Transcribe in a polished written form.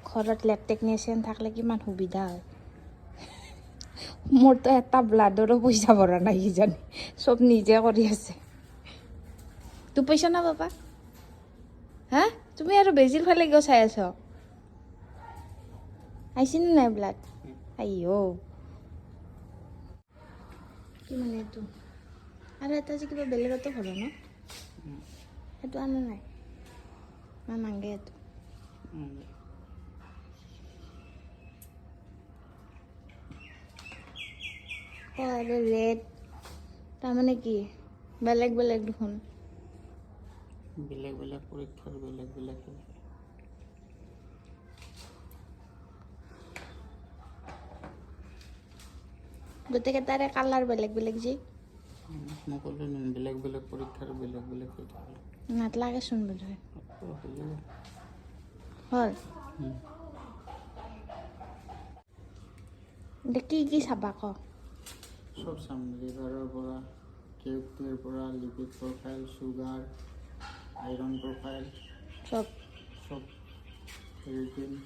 ঘৰত lab technician থাকিলে কিমান সুবিধা হয়। মোৰতো এটা ব্লাডৰো পইচা ভৰা নাই কিজানি, চব নিজে কৰি আছে। তোৰ পইচা না পাপা? হা, তুমি আৰু বেজিৰ ফালে কিয় চাই আছ? আহিছেনে নাই ব্লাড? আইঅ, কি মানে এইটো? আৰু এটা যে কিবা বেলেগতো ভৰ ন, সেইটো আনা নাই না নাংগে এইটো। আৰু ৰেড তাৰমানে কি? বেলেগ বেলেগ দেখোন। বেলেগ বেলেগ পৰীক্ষাৰ বেলেগ বেলেগ। গোটেইকেইটাৰে কালাৰ বেলেগ বেলেগ যি। মই ক'লো, বেলেগ বেলেগ পৰীক্ষাৰ বেলেগ বেলেগ হৈ থাকে। নাতলাগেচোন বোধহয়। হৈ যাব। হ'ল। এতিয়া কি কি চাবা ক? চব চাম, লিভাৰৰ পৰা, কিডনিৰ পৰা, lipid profile, sugar, iron profile. চব। চব, ফেৰিটিন।